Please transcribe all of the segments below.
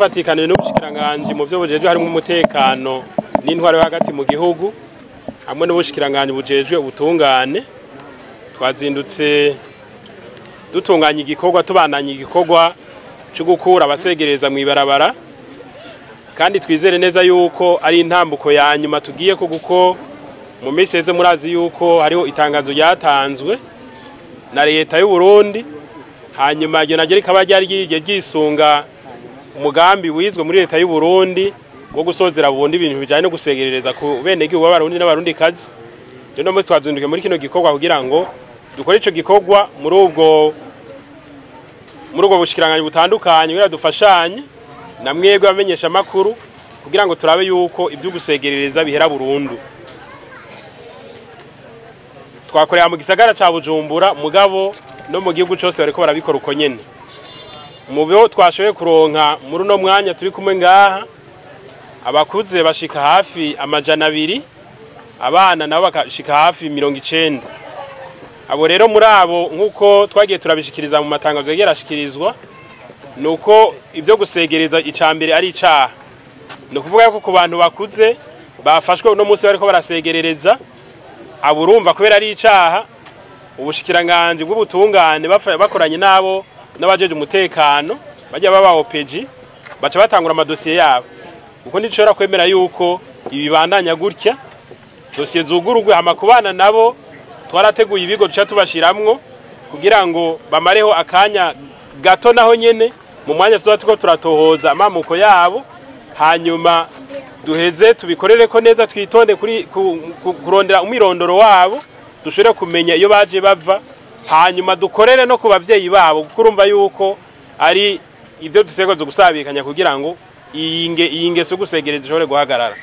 Dufatikanije n'ubushikiranganji mu byo bujejwe harimo umutekano n'intwaro yo hagati mu gihugu hamwe n'ubushikiranganji bujejwe ubutungane, twazindutse dutunganya igikorwa, tubandanya igikorwa cyo gukura abasegereza mu ibarabara, kandi twizere neza yuko ari intambuko ya nyuma tugiye ko, kuko mu minsi iheze murazi yuko hariho itangazo ryatanzwe na leta y'u Burundi, hanyuma iryo naryo rikaba ryari ryisunga umugambi wizwe muri leta y'u Burundi wo gusozera burundu ibintu bijanye no gusegerereza ku benegihugu b'Abarundi n'Abarundi kazi. Rero no twazindukiye muri kino gikorwa kugira ngo dukore ico gikorwa muri ubwo bushikiranganji butandukanye, kugira dufashanye na mwebwe abamenyesha makuru kugira ngo turabe yuko ivyo gusegerereza bihera burundu. Twakorera mu gisagara ca Bujumbura, mugabo no mu gihugu cose bariko barabikora uko nyene. Mu byo twashoboye kuronka muri uno mwanya turi kumwe ngaha, abakuze bashika hafi 200, abana nabo bakashika hafi 90. Abo rero muri abo nkuko twagiye turabishikiriza mu matangazo yagiye arashikirizwa, nuko ivyo gusegereza icambere ari icaha. Ni ukuvuga ko ku bantu bakuze bafashwe uno munsi bariko barasegerereza, abo urumva kubera ari icaha, ubushikiranganji bw'ubutungane bakoranye nabo n'abajeje umutekano bajya baba OPG baca batangura amadosiye yabo, kuko ntishobora kwemera yuko ibibandanya gutya dosiye zugurugwe. Hama kubana nabo twarateguye ibigo duca tubashiramwo kugira ngo bamareho akanya gato, naho nyene mu mwanya tuba turiko turatohoza amamuko yabo, hanyuma duheze tubikorereko neza, twitonde kuri kurondera umwirondoro wabo, dushobore kumenya iyo baje bava, hanyuma dukorere no ku bavyeyi babo, kuko urumva yuko ari ibyo dutegerezwa gusabikanya kugira ngo iyi ngeso yo gusegereza ishobore guhagarara.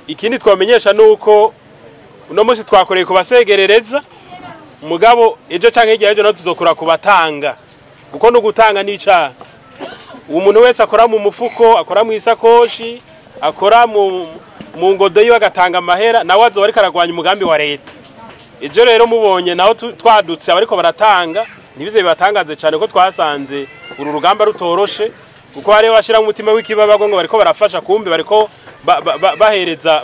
Ikindi twamenyesha nuko uno munsi twakoreye ku basegerereza, mugabo ejo canke hirya y'ejo naho tuzokora ku batanga, kuko no gutanga ni icaha. Umuntu wese akora mu mufuko, akora mu isakoshi, akora mu ngodo yiwe agatanga amahera, nawe azoba ariko aragwanya umugambi wa leta. Ejo rero mubonye naho twadutse abariko baratanga, ntibize bibatangaze cane ko twasanze uru rugamba rutoroshe, kuko hariho bashira mu mutima w'ikibabago ngo bariko barafasha, kumbe bariko bahereza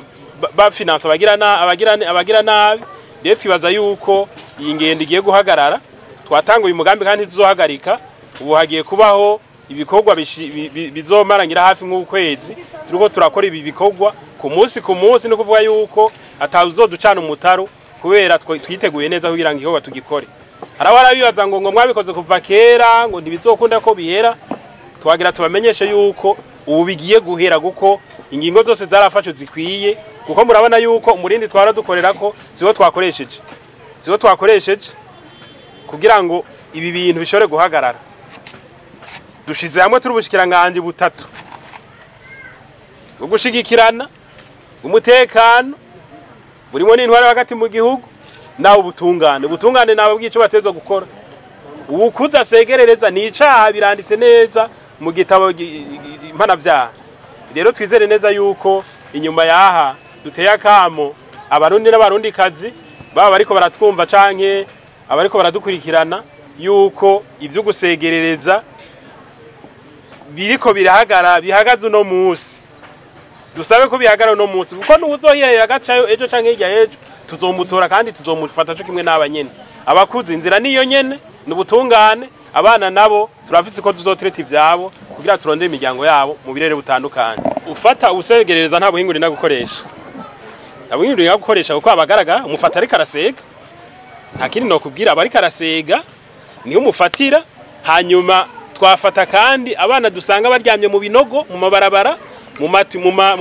bafinansa abagira nabi. Rero twibaza yuko iyi ngendo igiye guhagarara. Twatanguye umugambi kandi tuzohagarika. Ubu hagiye kubaho ibikorwa bizomarangira hafi nk'ukwezi turiko turakora ibi bikorwa ku munsi ku munsi, no kuvuga yuko atazoducana umutaru kubera twiteguye neza kugira ngo igikorwa tugikore. Hari abarabibaza ngo mwabikoze kuva kera ngo ntibizokunda ko bihera. Twagira tubamenyeshe yuko ubu bigiye guhera, kuko ingingo zose zarafashwe zikwiye, kuko murabona yuko umurindi twara dukorera ko siwo twakoresheje kugira ngo ibi bintu bishobore guhagarara. Dushize hamwe turi ubushikiranganji butatu bwo gushigikirana umutekano burimo n'intwaro hagati mu gihugu nawo ubutungane. Ubutungane nabo bwico batezwa gukora. Uwukuza asegerereza ni icaha, biranditse neza mu gitabo mpanavyaha. Rero twizere neza yuko inyuma yaha duteye akamo Abarundi n'Abarundi kazi baba bariko baratwumva canke abariko baradukurikirana yuko ivyo gusegerereza biriko birahagara, bihagaze uno munsi. Dusabe ko bihagara uno munsi, kuko nuwuzohirahira agacayo ejo canke hirya y'ejo tuzomutora kandi tuzomufata co kimwe n'abanyene. Abakuze inzira niyo nyene n'ubutungane, abana nabo turafise ko tuzotreta ivyabo kugira turondere imiryango yabo mu birere butandukanye. Ufata usegerereza nta buhinga urinda gukoresha, nta buhinga urinda gukoresha, kuko abagaragara umufata ariko arasega, nta kindi nokubwira, aba ariko arasega niho umufatira. Hanyuma twafata kandi abana dusanga baryamye mu binogo, mu mabarabara, mu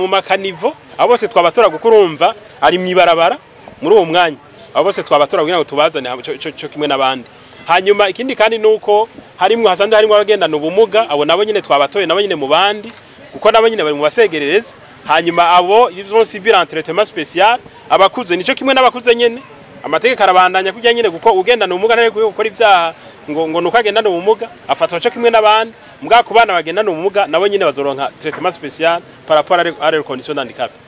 makanivo, abo bose twabatora kuko urumva ari mwibarabara muri uwo mwanya, abo bose twabatora kugira ngo tubazane cyo kimwe n'abandi. Hanyuma ikindi kandi nuko harimwo hasanzwe harimwo abagendana ubumuga, abo nabo nyene twabatoye nabo nyene mu bandi, kuko nabo nyene bari mu basegerereza. Hanyuma abo ils ont subi un traitement spécial, abakuze nico kimwe n'abakuze nyene, amategeko arabandanya kujya nyene, kuko ugendana ubumuga ntari gukora ivyaha ngo nuko agendana ubumuga afatwa cyo kimwe n'abandi. Mbwa ku bana bagendana ubumuga nabo nyene bazoronka traitement spécial par rapport à leurs conditions d'handicap.